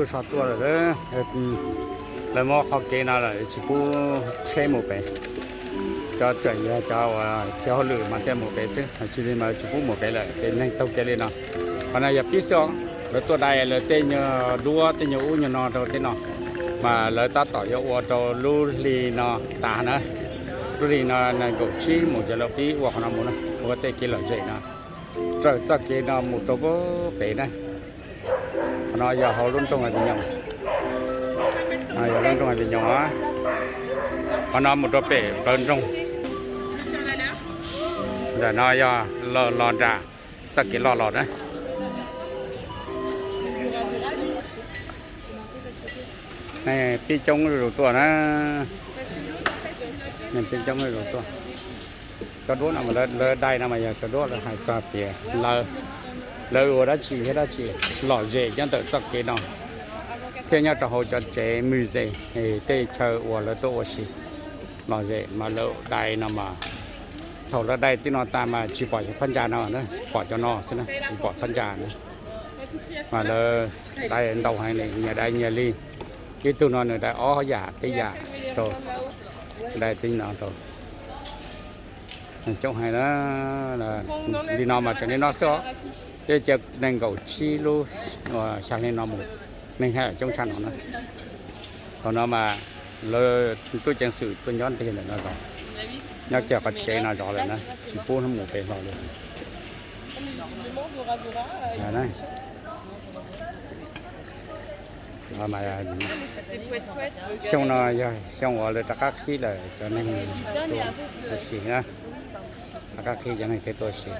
Lub so tuaj lawm, lawv muab qhov kev no lawm tsis pub tsheb mus pem. Cov tseem yog cov uas khiav hauj lwm mas thiaj mus pem xwb, tsis li mas tsis pub mus pem lawm ces neeg taug kev li no. Qhov no yog pib xwb os, lawv tuaj dai lawv tej nyuag duab tej nyuag ub nyuag no rau tej no, mas lawv tab tom yuav ua rau lub hli no tas na. Lub hli no nees nkaum tsib mus ces lawv pib ua qhov no mus na, ua tej kev lom zem no, raws txoj kev no mus rau pem na. Qhov no yog hauv lub nroog Tis Nyoos, yog lub nroog Tis Nyoos. Qhov no mus rau pem plawv nroog. Ntawm no yog los nram txoj kev loj los na. Pib coob zuj zus tuaj na, pib coob zuj zus tuaj. Cov duab no mas lawv dai no mas yog cov duab lawv hais txog tias lawv, lawv ua dab tsi thiab dab tsi lom zem nyob ntawm txoj kev no, thiab nyob rau hauv cov tsev museum, tej chaw uas lawv tuaj ua si lom zem mas lawv dai no mas, thaum lawv dai tej no tas mas tsis pom cov phab ntsa no, pom cov no xwb na, tsis pom phab ntsa na. Mas lawv dai ntau heev li, nyias dai nyias li. Ib tug no nws dai ob yam peb yam rau, dai tej no rau. Coob heev na. Li no mas tseem li no xwb os, thiab cia nees nkaum tsib lub xya hli no mus, neeg haj yam coob tshaj no na. Thaum no mas lawv tub ceev xwm tuaj nyob ntiag ntawm no zov, nyob kiag qhov tsev no zov lawm na, tsis pub mus pem hlo li. Xyoo no yog xyoo uas lawv rov qab qhib lawm cov neeg tuaj ua si na, rov qab qhib cov neeg thiaj tuaj ua si.